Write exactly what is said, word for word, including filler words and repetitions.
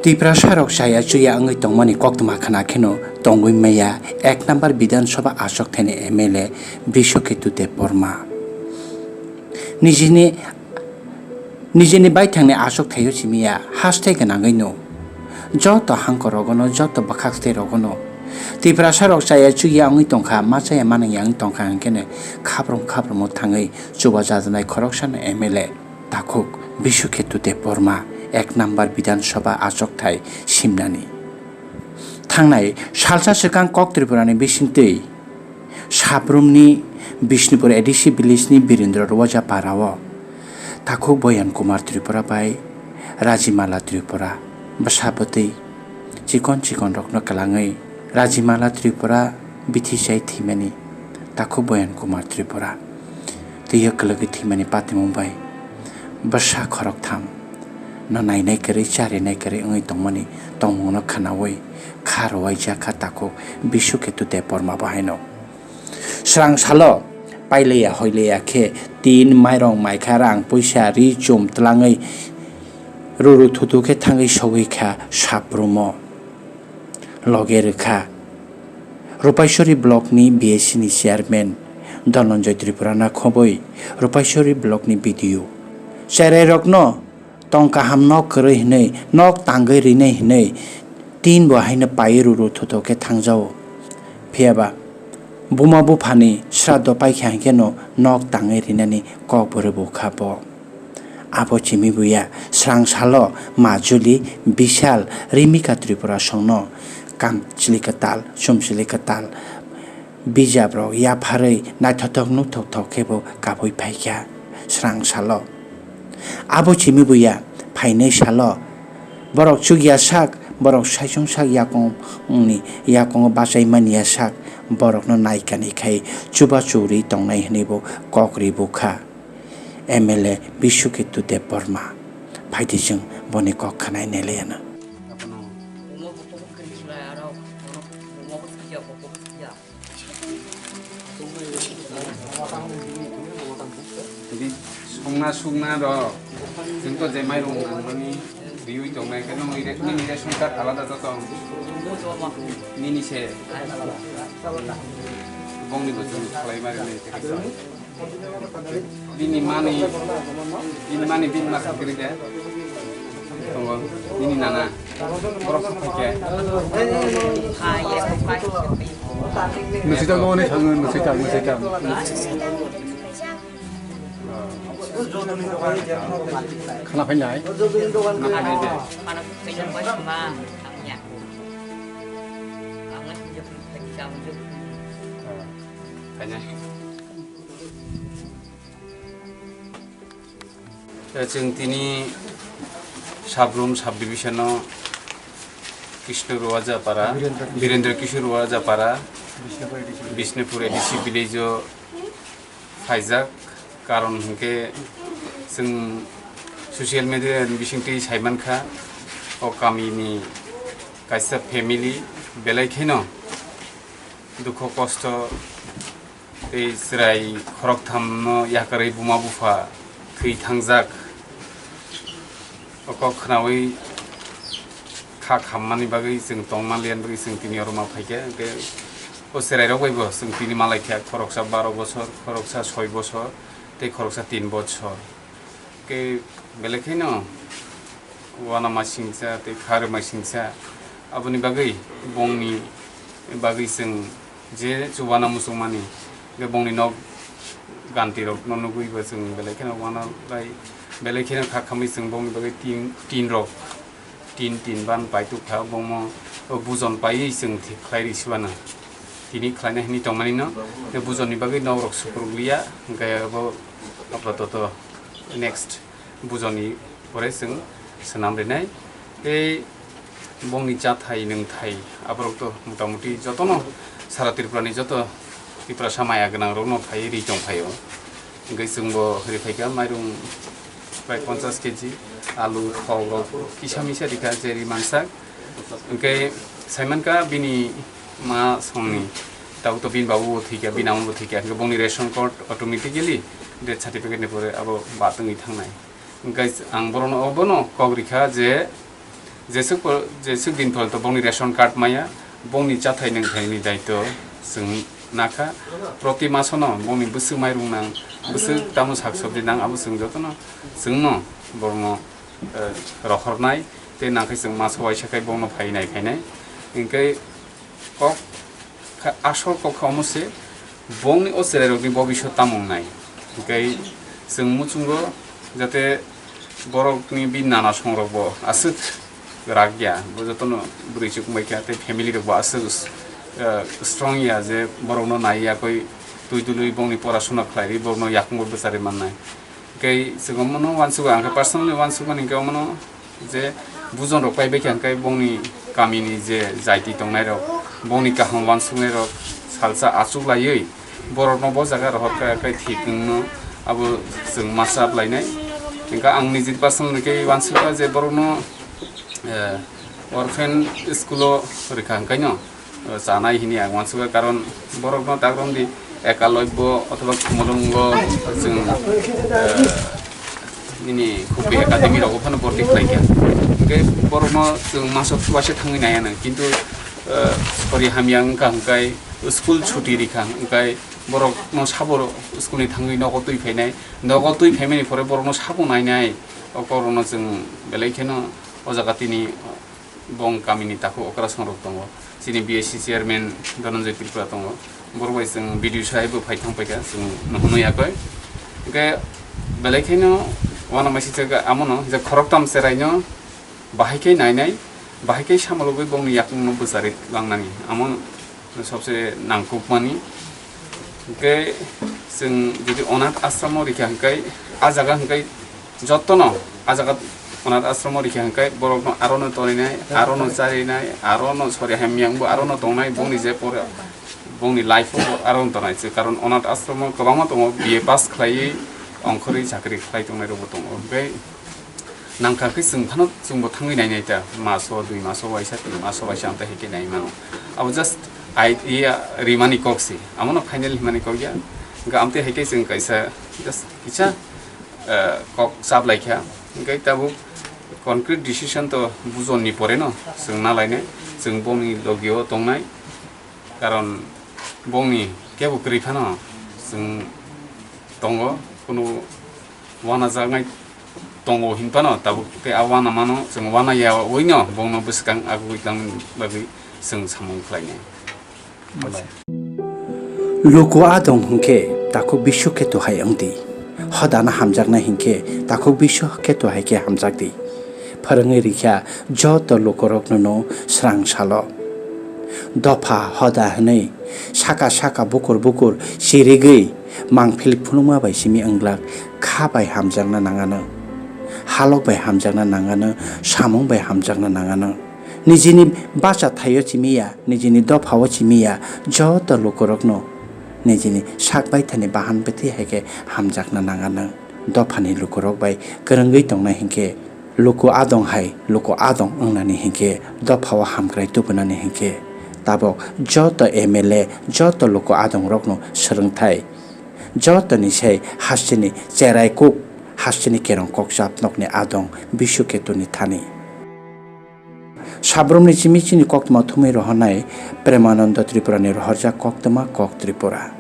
Tiprasa rok chaya chuya wngwi tongmani koktwma khna kheno tongwi maya ek number Bidhan Sabha achuk thaini M L A Biswaketu Debbarma. Nijini, nijini baithangni achuk thaio simiya haste gwnangwi no. Joto hangkor rogono, joto bwkhak tei rogono. Tiprasa rok chaya chuya wngwi tongkha, ma chaya manang ya wngwi tongkha hwnkhe no khaprum khaprumo thangwi chubajajaknai khoroksano M L A. Takhuk Biswaketu Debbarma, ek number Bidhan Sabha achukthai simnani. Thangnai salsa swkang kok Tripurani bisingtwi Sabrumni Bishnupur A D C village ni Birendra Roja para o takhuk Boyan Kumar Tripura bai Rajimala Tripura bwsa bwtwi chikon chikon rokno kwlangwi Rajimala Tripura bithi chai thwimani takhuk Boyan Kumar Tripura twiwi kwlwgwi thwimani patimung bai bwsa khoroktham no nainai kwrwi charinai kwrwi wngwi tongmani tongmungno khwnawi kha rwai jakha takhuk Biswaketu Debbarma bo haino. Srang salo paileya hoileya khe tin mairong maikha rang puisa ri chum tlangwi ruru thutu khe thangwi sogwi kha Sabrumo. Loge rwkha Rupaisori block ni B S C ni chairman Dhananjay Tripura na khobwi Rupaisori block ni B D O. Cherai rokno tong kaham nok kwrwi hwnwi nok tangwi rinai hwnwi tin bo haino paiwi ruru thuto khe thangjao. Phiyaba buma buphani sraddho paikha hinkhe no nok tangwi rinani kok bo rwbukha bo. Abo chimi buya srang salo majuli Bishal Rimika Tripura songno kam chili kwtal, chum chili kwtal, bijap rok yapharwi naithothok nukthokthok khe bo kabui phaikha srang salo. Abo chimi buya phainai salo borok chukya sak, borok saichung sak yakung ni yakungo bachai manya sak borokno naikani khai chuba churi tongnai hwnwi bo kok ri bukha. M L A Biswaketu Debbarma. Phaidi chwng boni kok khwnai neleyana. Songna sukna rok, chwng to je mairung nangmani riui tongnai khe, nini ration card alada joto nini se, bongni bo chwng khlai mari nai. Bini mani, bini mani, bini masa kiri de. Tongo, bini nana. Borok sa phaikhe. Nusita go ne sango, nusita, nusita. Khana phainai. Khana phainai de. Phainai. Chwng tini Sabrum sub division o Kishno Ruwajapara, Birendra Kishore Ruwajapara, Bishnupur A D C village o phaijak. Karon hinkhe chwng social media ni bisingtwi saimankha, o kami ni kaisa family belai kheno dukho kosto tei chwrai khoroktham no yakarwi buma bupha thwi thangjak. O kok khnaui kha khammani bagwi chwng tongma liyan bagwi chwng tini oro ma phaikha. Hinkhe o chwrai rok bai bo chwng tini ma laikha, khoroksa baro bosor, khoroksa soi bosor tei khoroksa tin bosor. Khe belai kheno uanama singcha tei kha rwma singcha. Aboni bagwi bongni bagwi chwng je chuana muchungmani, hwnkhe bongni nok ganti rokno nugwi bo chwng belai kheno uana lai, belai kheno kha khamwi chwng bongni bagwi tin, tin rok, tin, tin ban pai tukha, bongmo bujon paiwi chwng thik khlai rw siwano. Tini khlaina hwnwi tongmani no, bujonni bagwi nok rok sukruk liya, hwnkhe abo apatoto next bujonni pore chwng swnam rinai. Tei bongni chathai nwngthai aborok to motamuti jotono sara Tripura ni joto Tiprasa maya gwnang rokno phaiwi ri tong phaio. Hwnkhe chwngbo ri phaikha mairung prai ponchas K G, alu, thok rok kisa misa rikha je ri mansak. Hwnkhe saimankha bini ma songni tabuk to bini babu bo thwikha, bini amo bo thwikha, hwnkhe bongni ration card automatically death certificate ni pore abo bad wngwi thangnai. Hwnkhe ang borokno obono kok rikha je Jeswk po-, jeswk din porjonto bongni ration card maya, bongni chathai nwngthaini daitw chwng nakha. Proti masono bongni bwswk mairung nang, bwswk tamo sak sabji nang, abo chwng jotono chwngno borokno, eh, rohornai, tei nangkhe chwng maso waisa khe bongno phai nai phainai. Hinkhe kok kha, asol kok kha omo se, bongni o chwrairokni bobiswt tamo wngnai. Hinkhe chwng muchungo jate borokni bi nana songrokbo aswk rag ya, bo jotono bwrwi chuk wngbai kha, tei family rokbo aswk, eh, strong ya je borokno nai yakwi twi dului bongni porasona khlai rwi borokno yakungbo bwcharwi mannai. Hinkhe chwng omono uansukha, ang khe personally uansukmani hinkhe omono je bujon rok paibai kha, hinkhe bongni kamini je jaiti tongnai rok, bongni kaham uansuknai rok salsa achuk laiwi borokno bo jaga rohor kha, hinkhe thik wngno abo chwng masa lainai. Hinkhe ang nijini personally khe uansukha je borokno, eh, orphan school o rwkha hinkhe no, chanai hini ang uansukha, karon borokno takromdi Ekalobyo othoba Khumulwngo chwng, eh, nini Khumpi Academy rogo phano borti khlaikha. Hinkhe borokno chwng maso waisa thangwi naiya nang, kintu, eh, sori hamya wngkha hwnkhe school chuti rikha, hwnkhe borokno sabo school ni thangwi nogo twi phainai, nogo twi phaimani pore borokno sabo nainai, o korokno chwng belai kheno o jaga tini bong kamini takhuk okrasong rok tongo. Chini B S C chairman Dhananjay Tripura tongo. Borok bai chwng video saibo phai thang paikha, chwng nuhunwi yakoi. Hinkhe belai kheno uanamasingcha amono je khoroktham cheraino bahai khe nainai, bahai khe samologwi bongni yakungno bwcharwi langnani. Amo sobse nangkukmani. Hinkhe chwng jodi onath ashramo rikha hinkhe, a jaga hinkhe jotono a jaga onath ashramo rikha hinkhe borokno arono toninai, arono charinai, arono sori hamyangbo arono tongnai, bongni je pore bongni life-o bo arono tongnai se, karon onath ashramo kwbangma tongo, B A pass khlaiwi ongkhorwi chakri khlai tongnai rokbo tongo. Hinkhe nangkha khe chwng phano chwngbo thangwi nainai ta, maso, dui maso waisa, tin maso waisa, amtwi hai khe nai mano. Abo just idea rimani kok se, amono final himani kok ya. Hinkhe amtwi hai khe chwng kaisa just kisa, eh, kok chap lai kha. Hinkhe tabuk concrete decision to bujonni pore no chwng na lainai, chwng bongni logio tongnai. Karon bongni kebo kwrwi phano chwng tongo, kunu wanajaknai tongo hinphano tabuk tei a wanamano chwng wanaya wino bongno bwskang agugwi tangmani bagwi chwng samung khlainai. Luku adong hwnkhe takhuk bisu khe tuhai wngdi. Hodano hamjaknai hinkhe takhuk bisu khe tuhai khe hamjakdi. Phwrwngwi rikha joto lukurokno no srang salo. Dopha hoda hwnwi saka saka bukur bukur chirigwi mangpili phunukma bai simi wnglak kha bai hamjakna nangano. Halok bai hamjakna nangano, samung bai hamjakna nangano. Nijini bacha thaio chimiya, nijini dophao chimiya, joto lukurokno nijini sak baithani bahan bwtwi hai khe hamjakna nangano. Dophani lukurok bai kwrwngwi tongnai hinkhe luku adong hai luku adong wngnani hinkhe dophao hamkrai tubunani hinkhe tabok joto M L A, joto luku adongrokno swrwngthai. Jotoni sai hasteni cherai kuk, hasteni kerong kokchap nokni adong Bisu Ketuni thani. Sabrumni chimi chini koktma thumwi rohornai Premananda Tripurani rohorjak koktwma Kok Tripura.